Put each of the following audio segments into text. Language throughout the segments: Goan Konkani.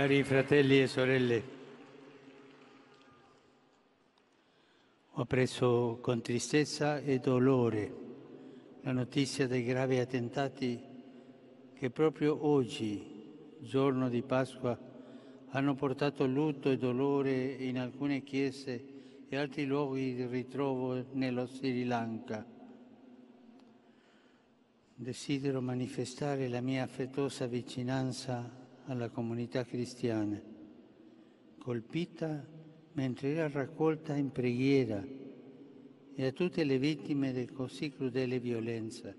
Cari fratelli e sorelle, ho appreso con tristezza e dolore la notizia dei gravi attentati che proprio oggi, giorno di Pasqua, hanno portato lutto e dolore in alcune chiese e altri luoghi di ritrovo nello Sri Lanka. Desidero manifestare la mia affettuosa vicinanza alla comunità cristiana, colpita mentre era raccolta in preghiera, e a tutte le vittime di così crudele violenza.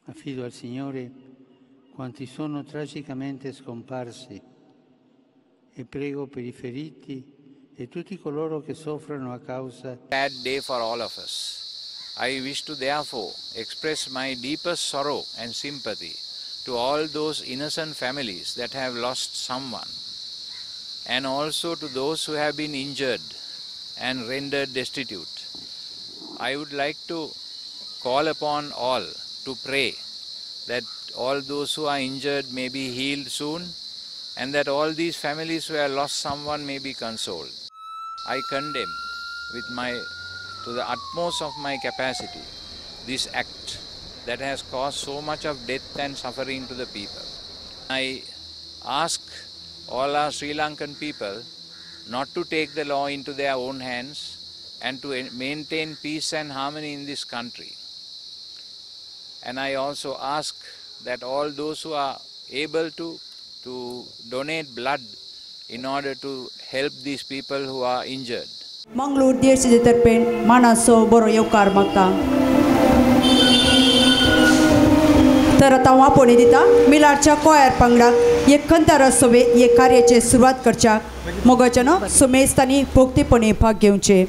Affido al Signore quanti sono tragicamente scomparsi e prego per i feriti e tutti coloro che soffrono a causa. Sad day for all of us. I wish to therefore express my deepest sorrow and sympathy to all those innocent families that have lost someone, and also to those who have been injured and rendered destitute. I would like to call upon all to pray that all those who are injured may be healed soon, and that all these families who have lost someone may be consoled. I condemn to the utmost of my capacity this act that has caused so much of death and suffering to the people. I ask all our Sri Lankan people not to take the law into their own hands and to maintain peace and harmony in this country. And I also ask that all those who are able to donate blood in order to help these people who are injured. Mangalore देश तर्फेन मानाचो बरो येवकार मागता. तर आतां हांव आपोवणें दिता मिलारच्या कोयर पंगडाक एक कंतारा सोवे एक कार्याचे सुरवात करच्याक मोगाच्यानो सुमेस्तांनी भोक्तीपणी भाग घेवचे.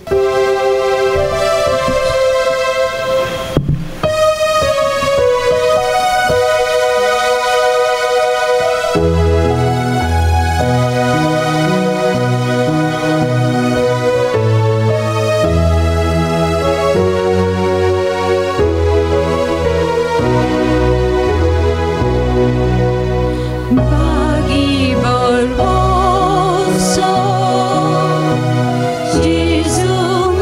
Bagi berwasa Jesus.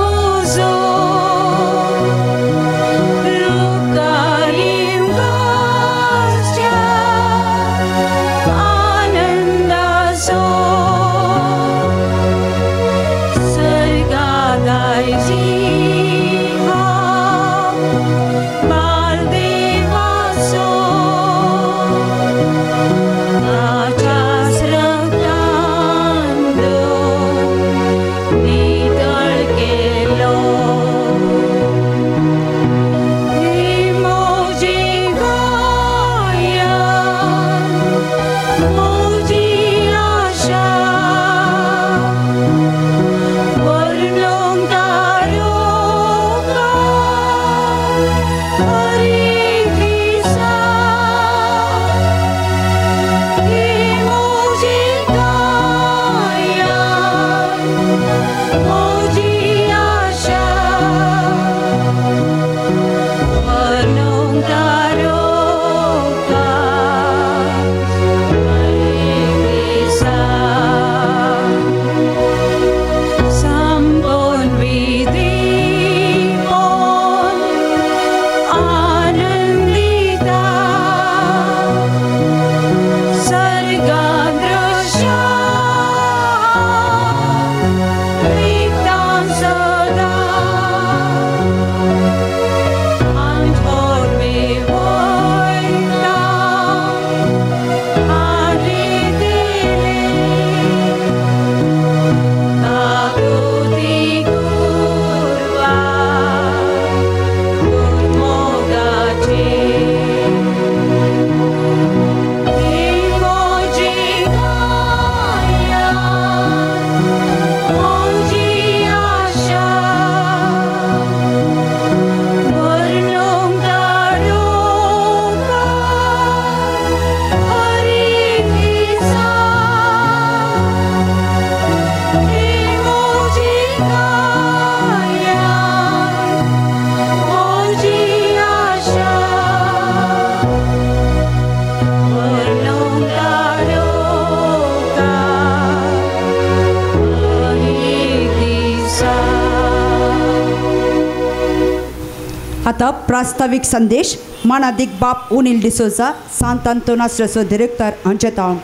आतां प्रास्तावीक संदेश मानादीक बाप उनील डिसोजा सांत आंतोनासो दिरेक्तर हांचे तावन.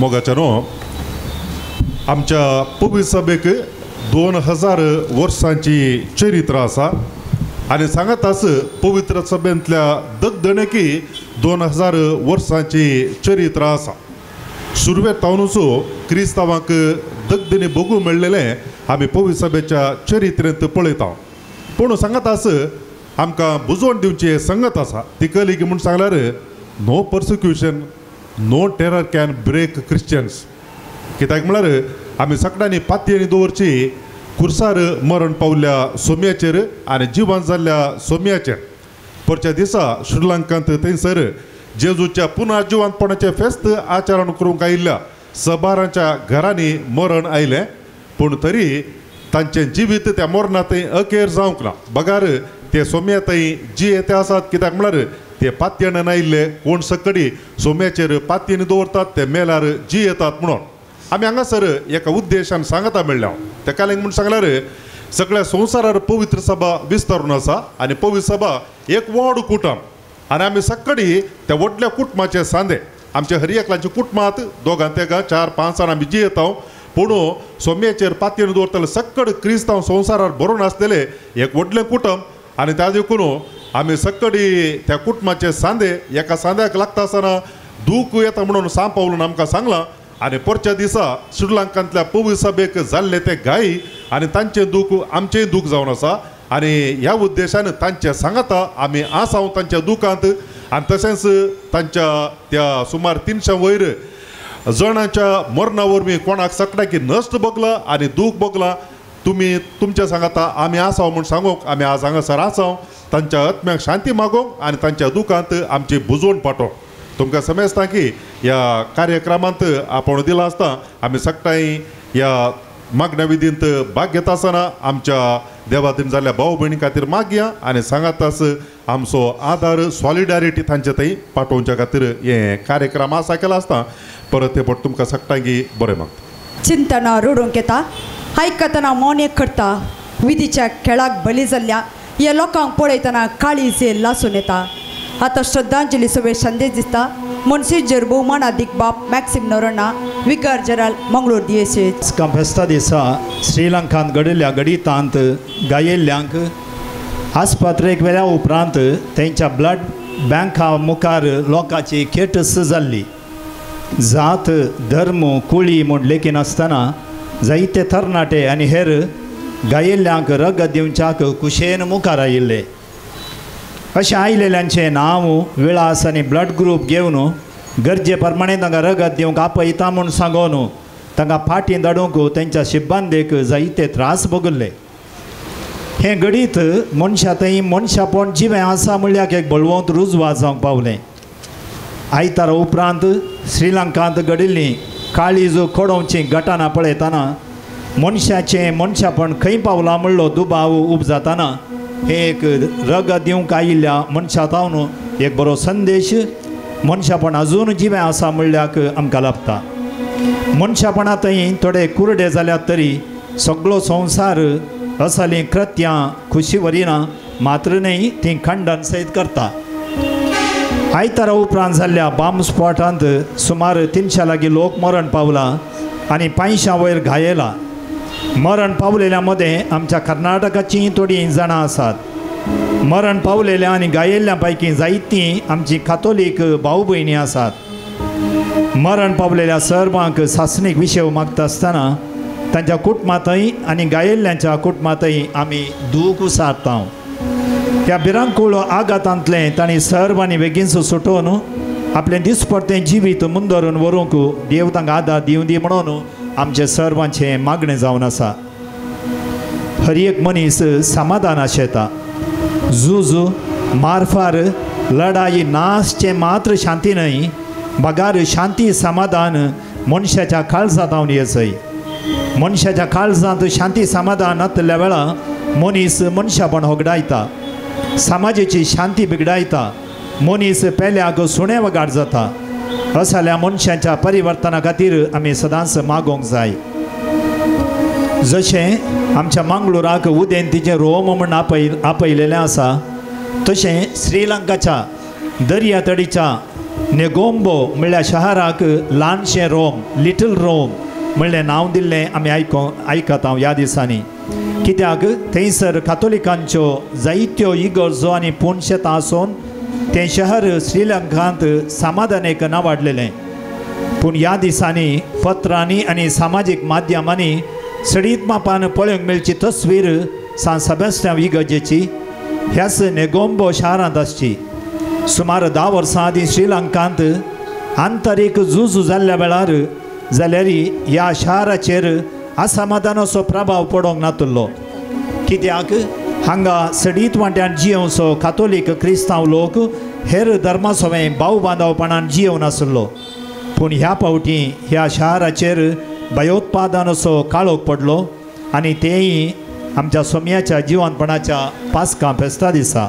मोगाच्यानो, आमच्या पवित्र सभेक 2000 वर्सांची चरित्र आसा आनी सांगत आस पवित्र सभेंतल्या दगदणेकी 2000 वर्सांची चरित्र आसा. सुरवेक तावनूच क्रिस्तांवांक दगदणी भोगूंक मेळ्ळेलें आमी पवित्र सभेच्या चरित्रेंत पळयता. पूण सांगत आस आमकां बुजवण दिवची संगत आसा ती कली म्हूण सांगल्यार no persecution no terror can break Christians. कित्याक म्हळ्यार आमी सगळ्यांनी पातयेनी दवरची कुर्सार मरण पावल्ल्या सोम्याचेर आनी जिवन जाल्ल्या सोम्याचेर. परच्या दिसा श्रीलंकांत थंयसर जेजूच्या पुनर्जिवंतपणाचें फेस्त आचरण करूंक आयिल्ल्या सबारांच्या घरांनी मरण आयलें, पूण तरी तांचें जिवीत त्या मरणा थंय अखेर जावंक ना. बगार ते सोम्या थंय जियेते आसात. कित्याक म्हळ्यार ते पातयेन आयिल्ले कोण सकडी सोम्याचेर पातयेन दवरतात ते मेल्यार जियेतात म्हणून आमी हांगासर एका उद्देशान सांगता मेळ्ळ्या. तेका लागून म्हूण सांगल्यार सगळ्या संवसारार पवित्र सभा विस्तारून आसा आनी पवित्र सभा एक व्हड कुटुंब आनी आमी सकडी त्या व्हडल्या कुटुंबाचे सांदे आमच्या हर एकल्याच्या कुटुंबांत दोगां तेगां 4-5 जाणां आमी जियेता. पूण सोम्याचेर पातयेन दवरतले सकड क्रिस्तांव संवसारार बरोवन आसलेले एक व्हडलें कुटुंब आनी त्या देखून आमी सकडी त्या कुटुंबाचे सांदे एका सांद्याक लागता आसतना दूख येता म्हणून सांप पावलून आमकां सांगलां. आनी परच्या दिसा श्रीलंकांतल्या पवित्र सभेक जाल्ले ते गायी आनी तांचें दूख आमचेंय दूख जावन आसा आनी ह्या उद्देशान तांचे सांगाता आमी आसाव तांच्या दुखांत आनी तशेंच तांच्या त्या सुमार 300 वयर जाणांच्या मरणा वरवीं कोणाक सगळ्याकी नश्ट भोगला आनी दूख भोगला. तुमी तुमच्या सांगाता आमी आसाव म्हूण सांगूंक आमी आज हांगासर आसाव. तांच्या आत्म्याक शांती मागोवंक आनी तांच्या दुखांत आमची बुजवण पाठोवंक. तुमकां समजता की ह्या कार्यक्रमांत आपोवणें दिलां आसता आमी सगळ्यांनी ह्या मागण्या विधींत भाग घेता आसतना आमच्या देवादीन जाल्ल्या भाव भयणी खातीर मागया आनी सांगातास आमचो आदार सॉलिडारिटी तांचे थंय पाठोवच्या खातीर हे कार्यक्रम आसा केला आसता. परत ते पट तुमकां सगळ्यांकी बरें मागता. चिंतना रडूंक येता, आयकतना मौन एक करता, विधीच्या खेळाक बली जाल्ल्या ह्या लोकांक पळयतना काळीज लासून येता. आतां श्रद्धांजली सभे संदेश दिसता मनसिजर भोवमानादीक बाप मॅक्सिम नोरोना विकार जनरल मंगळूर दियेसेज. फेस्ता दिसा श्रीलंकांत घडिल्ल्या घडितांत गायिल्ल्यांक आस्पत्रेक व्हेल्या उपरांत तेंच्या ब्लड बँका मुखार लोकांची खेटस जाल्ली. जात धर्म कुळी म्हूण लेखिनासतना जायते तरणाटे आनी हेर गायिल्ल्यांक रगत दिवच्याक कुशेन मुखार आयिल्ले. अशें आयिल्ल्यांचें नांव विळास आनी ब्लड ग्रूप घेवन गरजे प्रमाणे तांकां रगत दिवंक आपयता म्हूण सांगून तांकां फाटीं धाडूंक तेंच्या शिब्बांदेक जायते त्रास भोगल्ले. हें घडीत मनशा थंय मनशापण जिवें आसा म्हणल्यार एक बळवंत रुजवात जावंक पावलें. आयतारा उपरांत श्रीलंकांत घडिल्लीं काळीज खोडोवचीं गटानां पळयतना मनशाचें मनशापण खंय पावलां म्हणलो दुबाव उपजातना हें एक रगत दिवंक आयिल्ल्या मनशा तावन एक बरो संदेश मनशापण अजून जिवें आसा म्हणल्याक आमकां लाभता. मनशापणांतय थोडे कुरडे जाल्यात तरी सगळो संवसार असलीं कृत्यां खुशी वरिना मात्र न्हय ती खंडन सयत करता. आयतारा उपरांत जाल्ल्या बांब स्पॉटांत सुमार 300 लागीं लोक मरण पावला आनी 500 वयर घायेला. मरण पावलेल्या मदें आमच्या कर्नाटकाचीं थोडीं जाणां आसात. मरण पावलेल्या आनी गायेल्ल्या पैकी जायतीं आमची कातोलीक भाव भयणी आसात. मरण पावलेल्या सर्वांक सासणीक विशेव मागता आसतना तांच्या कुटुंबांतय आनी गायेल्ल्यांच्या कुटुंबांतय आमी दूख उसारता. त्या भिरांकूळ आघातांतलें तांणी सर्वांनी बेगीनसो सुटोवन आपलें दिसपडतें जिवीत मुंदरून व्हरूंक देव तांकां आदार दिवं दी म्हणून आमचें सर्वांचें मागणें जावन आसा. हर एक मनीस समाधान आशेता. झूज मारफार लढाई नासचें मात्र शांती न्हय बगार शांती समाधान मनशाच्या काळजांत येचय. मनशाच्या काळजांत शांती समाधान नातल्या वेळा मनीस मनशापण होगडायता, समाजाची शांती बिगडायता, मनीस पेल्याक सुणे वगाड जाता. असल्या मनशांच्या परिवर्तना खातीर आमी सदांच मागोवंक जाय. जशें आमच्या मंगळुराक उदेंतीचें रोम म्हूण आपयलेलें आसा, तशें श्रीलंकाच्या दर्यातडीच्या नेगोंबो म्हणल्यार शहराक ल्हानशें रोम, लिटल रोम म्हणलें नांव दिल्लें आमी आयकता ह्या दिसांनी. कित्याक थंयसर कातोलिकांच्यो जायत्यो इगर्जो आनी पूण शेतां आसून तें शहर श्रीलंकांत समाधानेक नांवाडलेलें. पूण ह्या दिसांनी पत्रांनी आनी सामाजीक माध्यमांनी सडीत मापान पळोवंक मेळची तस्वीर सांत सेबास्तियांव इगर्जेची ह्याच नेगोंबो शारांत आसची. सुमार 10 वर्सां आदीं श्रीलंकांत आंतरीक झूज जाल्ल्या वेळार जाल्यार ह्या शाराचेर असमाधानाचो प्रभाव पडोंक नातुल्लो. कित्याक हांगा सडीत वांट्यान जियोवचो कातोलीक क्रिस्तांव लोक हेर धर्मा सवें भाव बांदवपणान जियोवन आसलो. पूण ह्या फावटी ह्या शाराचेर भयोत्पादनाचो काळोख पडलो आनी तेंय आमच्या सोम्याच्या जिवनपणाच्या पास्कां फेस्ता दिसा.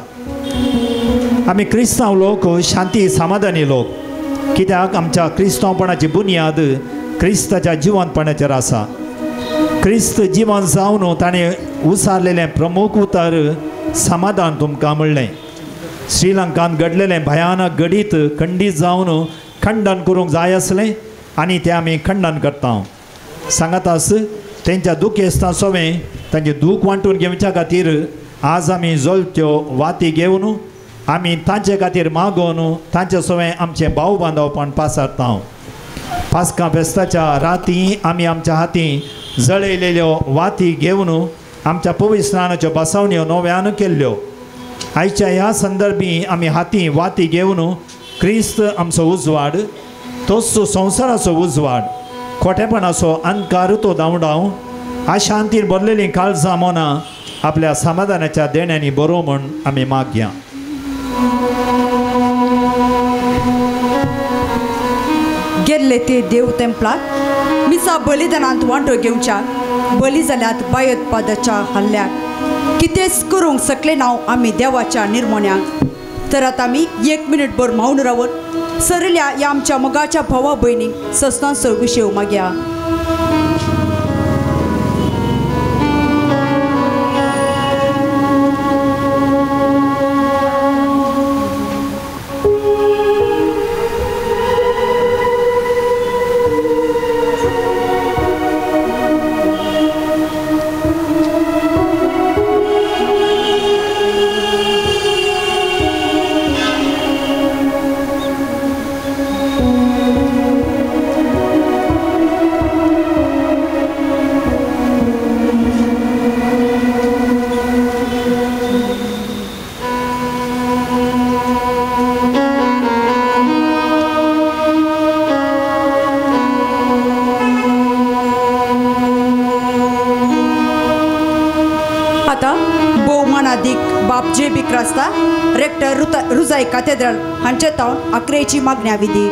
आमी क्रिस्तांव लोक शांती समाधानी लोक, कित्याक आमच्या क्रिस्तांवपणाची बुन्याद क्रिस्ताच्या जिवनपणाचेर आसा. क्रिस्त जिवन जावन ताणें उसारलेलें प्रमुख उतर समाधान तुमकां म्हणलें. श्रीलंकांत घडलेलें भयानक घडीत खंडीत जावन खंडन करूंक जाय आसलें आनी तें आमी खंडन करता. सांगातास तेंच्या दुखेस्तां सोवें तांचें दूख वांटून घेवच्या खातीर आज आमी जलत्यो वाती घेवन आमी तांचे खातीर मागोवन तांचे सोवें आमचें भाव बांदवपण पासारता. पास्कां फेस्ताच्या राती आमी आमच्या हाती जळयलेल्यो वाती घेवन आमच्या पवित्र स्नानाच्यो बसवण्यो नव्यान केल्ल्यो. आयच्या ह्या संदर्भी आमी हाती वाती घेवन क्रिस्त आमचो उजवाड, तोच संवसाराचो उजवाड, खोटेपणाचो अंधकार तो धांवडाव आशांतीर भरलेलीं काळजां मनां आपल्या समाधानाच्या देण्यांनी बरो म्हूण आमी मागया. गेल्ले ते देव तेंपलाक मिसा बलिदानांत वांटो घेवच्या बली जाल्यात भयोत्पादाच्या हल्ल्याक कितेंच करूंक शकले नांव आमी देवाच्या निर्मोण्याक. तर आतां आमी 1 मिनट भर मौन रावन सरल्या ह्या आमच्या मोगाच्या भावा भयणीक सस्नांचो विशय मागया. रेक्टर रुजाई कातेद्रल हांचे तावन आक्रेची मागण्या विधी.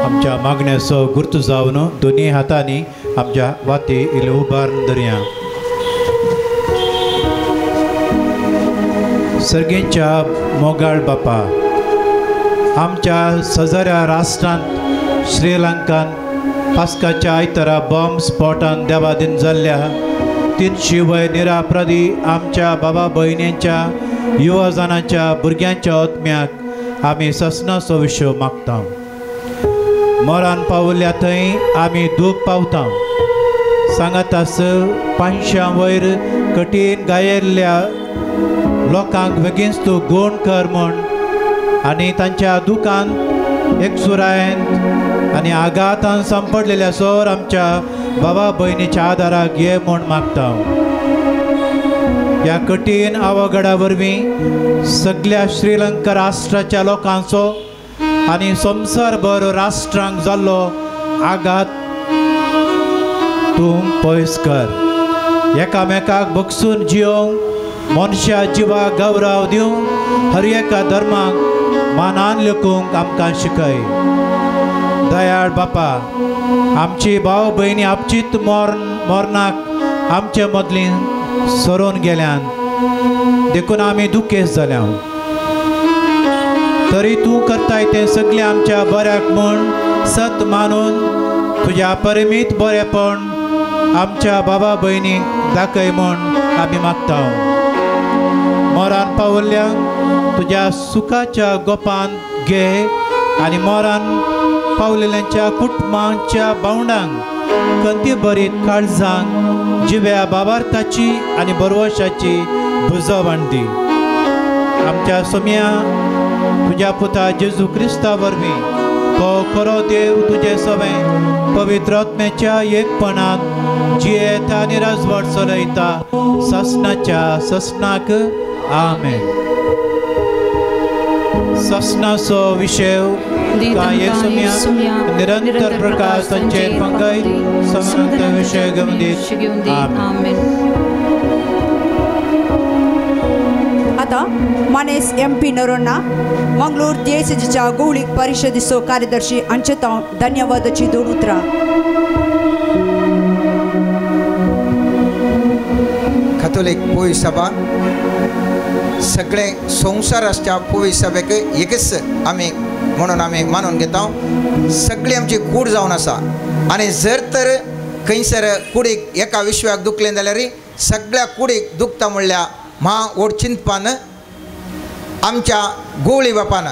आमच्या मागण्याचो गुर्त जावन दोन्ही हातांनी आमच्या वाती इल्ले उबारून धरया. सर्गेंच्या मोगाळ बापा, आमच्या सजाऱ्या राष्ट्रांत श्रीलंकान पास्काच्या आयतारा बॉम्ब स्पॉटान देवादीन जाल्ल्या 300 वयर निरापराधी आमच्या बाबा भयणींच्या युवा जाणांच्या भुरग्यांच्या आत्म्याक आमी ससनाचो विशय मागता. मरण पावल्या थंय आमी दूख पावता. सांगातास 500 वयर कठीण गायिल्ल्या लोकांक बेगीनच तूं गुण कर म्हूण आनी तांच्या दुखांत एकसुरायेंत आनी आघातान सांपडलेल्या सोर आमच्या बाबा भयणीच्या आदाराक ये म्हूण मागता. ह्या कठीण अवघडा वरवीं सगळ्या श्रीलंका राष्ट्राच्या लोकांचो आनी संवसारभर राष्ट्रांक जाल्लो आघात तूं पयस कर. एकामेकाक बगसून जियोवंक, मनशा जिवाक गौरव दिवंक, हर एका धर्माक मानान लेखूंक आमकां शिकय. दयाळ बापा, आमची भाव भयणी आपचीत मरणाक आमचे मदली सरोन गेल्यान देखून आमी दुखेस्त जाल्या. तरी तूं करताय तें सगळें आमच्या बऱ्याक म्हूण सत मानून तुज्या परिमीत बरेपण आमच्या बाबा भयणीक दाखय म्हूण आमी मागता. मोरान पावल्ल्यांक तुज्या सुखाच्या गोपान घे आनी मोरान पावलेल्यांच्या कुटुंबांच्या भावंडांक कंती बरीत काळजांक जिव्या बाबार्थाची आनी बरवशाची भुजो बांदी. आमच्या सोम्या तुज्या पुता जेजू क्रिस्ता वरवीं तो खरो देव तुजे सवें पवित्र आत्म्याच्या एकपणांत जियेता आनी राजवट चलयता ससनाच्या ससनाक. आमेन. ससनाचो विशय निरंतर प्रकाश तांचेर पंगय समृद्ध विशय घेवन दीत. आमेन. आतां मानेस एम पी नरोन्ना मंगळूर देशच्या गौळीक परिषदेचो कार्यदर्शी हांचे हांव धन्यवादाची दोन उतरां. कथोलीक पोवी सभा सगळे संवसार आसच्या पोवी सभेक एकच आमी म्हणून आमी मानून घेता. सगळी आमची कूड जावन आसा आनी जर तर खंयसर कुडीक एका विश्वाक दुखलें जाल्यार सगळ्या कुडीक दुखता म्हणल्यार म्हा व्हड चिंतपान आमच्या गोवळी बापान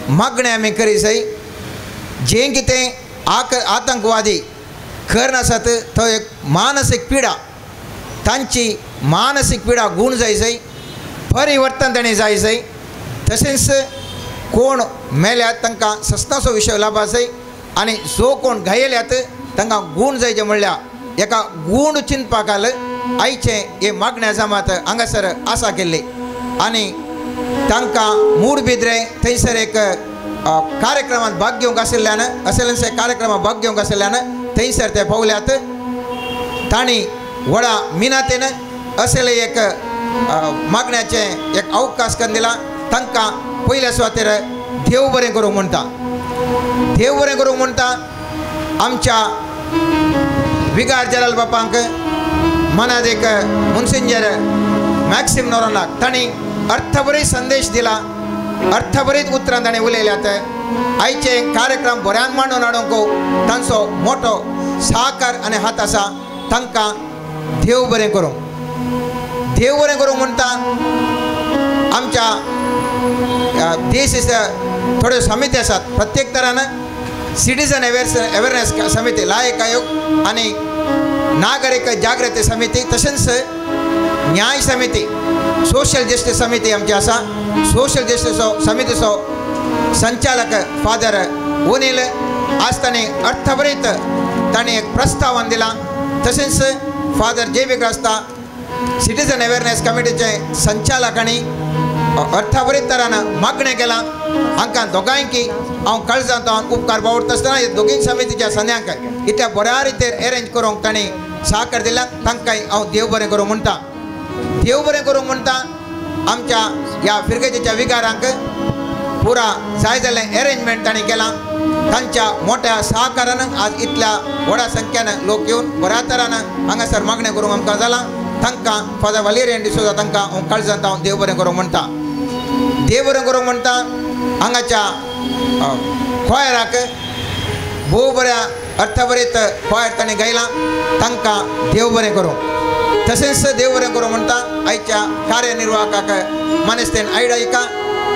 मागणें आमी करी जाय. जें कितें आतंकवादी खर आसात तो एक मानसीक पिडा, तांची मानसीक पिडा गूण जाय जाय, परिवर्तन ताणें जाय जाय. तशेंच कोण मेल्यात तांकां सस्नाचो विशय लाभ जाय आनी जो कोण घायल्यात तांकां गूण जायचें म्हणल्यार एका गूण चिंतपाक आयचें हे मागण्या जमात हांगासर आसा केल्ली आनी तांकां मूडबिद्रे थंयसर एक कार्यक्रमांत भाग घेवंक आशिल्ल्यान असलें कार्यक्रमांत भाग घेवंक आशिल्ल्यान थंयसर ते पावल्यात. तांणी व्हडा मिनातेन असले एक मागण्याचें एक अवकाश करून दिला. तांकां पयल्या सुवातेर देव बरें करूंक म्हणटा, देव बरें करूंक म्हणटा. आमच्या विगार जलाल बापांक मनात एक मुन्सिंजर मॅक्सिम नोरोनाक तांणी अर्थभरीत संदेश दिला, अर्थभरीत उतरां ताणें उलयल्यात. आयचे कार्यक्रम बऱ्यान मांडून हाडूंक तांचो मोटो सहकार आनी हात आसा. तांकां देव बरें करूं, देव बरें करूंक म्हणटा. आमच्या देश थोड्यो समिती आसात प्रत्येक तरान सिटीजन अवेरनेस समिती, लायक आयोग आनी नागरीक जागृती समिती, तशेंच न्याय समिती, सोशल जस्टीस समिती आमची आसा. सोशल जस्टीस समितीचो संचालक फादर ओनील आज ताणें अर्थभरीत ताणें एक प्रस्तावन दिलां. तशेंच father J B Crasta citizen awareness कमिटीचे संचालकांनी अर्थभरीत तरान मागणें केलां. हांकां दोगांयकी हांव काळजांत हांव उपकार बावडटा आसतना हे दोगीय समितीच्या संद्यांक इतल्या बऱ्या रितीर एरेंज करूंक तांणी सहकार दिल्यान तांकांय हांव देव बरें करूं म्हणटा, देव बरें करूंक म्हणटा. आमच्या ह्या फिरगेजेच्या विगारांक पुरा जाय जाल्लें एरेंजमेंट तांणी केलां. तांच्या मोठ्या सहकारान आज इतल्या व्हडा संख्यान लोक येवन बऱ्या तरान हांगासर मागणें करूंक आमकां जालां. तांकां फादर वालेरियन डिसोजा तांकां हांव काळजांत हांव देव बरें करूंक म्हणटा, देव बरें करूंक म्हणटा. हांगाच्या खोयराक भोव बऱ्या अर्थभरीत खोयर तांणी गायलां, तांकां देव बरें करूं. तशेंच देव बरें करूं म्हणटा आयच्या कार्यनिर्वाहकाक मानेस्तेन आयडा हिका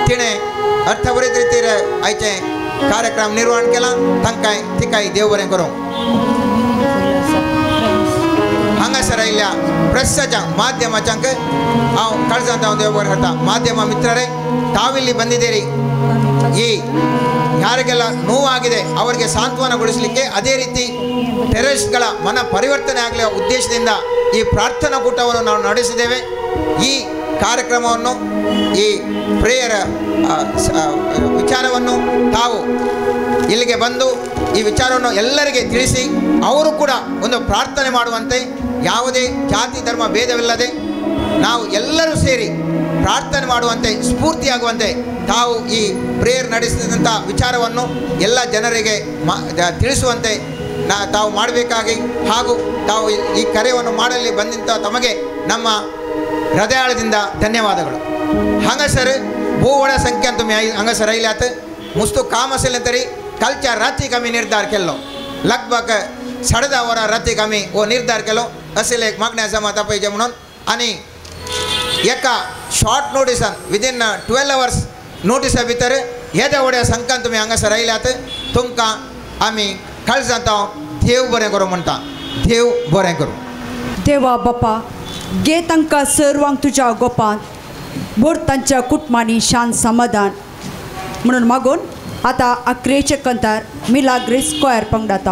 तिणें अर्थभरीत रितीर आयचें कार्यक्रम निर्वहण केलां, तांकां तिकाय देव बरें करूं. हांगासर आयिल्ल्या प्रेसाच्या माध्यमाच्यांक हांव काळजांत हांव देव बरें करता. ಮಾಧ್ಯಮ ಮಿತ್ರರೇ, ತಾವಿಲ್ಲಿ ಬಂದಿದ್ದೀರಿ. ಈ ಯಾರಿಗೆಲ್ಲ ನೋವಾಗಿದೆ ಅವರಿಗೆ ಸಾಂತ್ವನಗೊಳಿಸಲಿಕ್ಕೆ, ಅದೇ ರೀತಿ ಟೆರರಿಸ್ಟ್ಗಳ ಮನ ಪರಿವರ್ತನೆ ಆಗಲಿಯ ಉದ್ದೇಶದಿಂದ ಈ ಪ್ರಾರ್ಥನಾ ಕೂಟವನ್ನು ನಾವು ನಡೆಸಿದ್ದೇವೆ. ಈ ಕಾರ್ಯಕ್ರಮವನ್ನು, ಈ ಪ್ರೇಯರ್ ವಿಚಾರವನ್ನು ತಾವು ಇಲ್ಲಿಗೆ ಬಂದು ಈ ವಿಚಾರವನ್ನು ಎಲ್ಲರಿಗೆ ತಿಳಿಸಿ ಅವರು ಕೂಡ ಒಂದು ಪ್ರಾರ್ಥನೆ ಮಾಡುವಂತೆ, ಯಾವುದೇ ಜಾತಿ ಧರ್ಮ ಭೇದವಿಲ್ಲದೆ ನಾವು ಎಲ್ಲರೂ ಸೇರಿ ಪ್ರಾರ್ಥನೆ ಮಾಡುವಂತೆ, ಸ್ಫೂರ್ತಿಯಾಗುವಂತೆ ತಾವು ಈ ಪ್ರೇಯರ್ ನಡೆಸಿದಂಥ ವಿಚಾರವನ್ನು ಎಲ್ಲ ಜನರಿಗೆ ತಿಳಿಸುವಂತೆ ತಾವು ಮಾಡಬೇಕಾಗಿ ಹಾಗೂ ತಾವು ಈ ಕರೆಯನ್ನು ಮಾಡಲಿ ಬಂದಂಥ ತಮಗೆ ನಮ್ಮ ಹೃದಯಾಳದಿಂದ ಧನ್ಯವಾದಗಳು. हांगासर भोव व्हडा संख्यान तुमी हांगासर आयल्यात. मुस्तो काम आशिल्लें तरी कालच्या रातीक आमी निर्धार केल्लो लगभग 10:30 वरां रातीक आमी हो निर्धार केलो असले एक मागण्या जमात आपयचे म्हणून आनी एका शॉर्ट नोटिसान विदीन 12 अवर्स नोटिसा भितर येद्या व्हड्या संकान तुमी हांगासर आयल्यात तुमकां आमी काळजांत देव बरें करूं म्हणटा देव बरें करूं. देवा बापा गे तांकां सर्वांक तुज्या गोपांत भर तांच्या कुटुंबांनी शांत समाधान म्हणून मागून आतां आक्रेचे कंतार मिलाग्रीस स्क्वेअर पंगडात.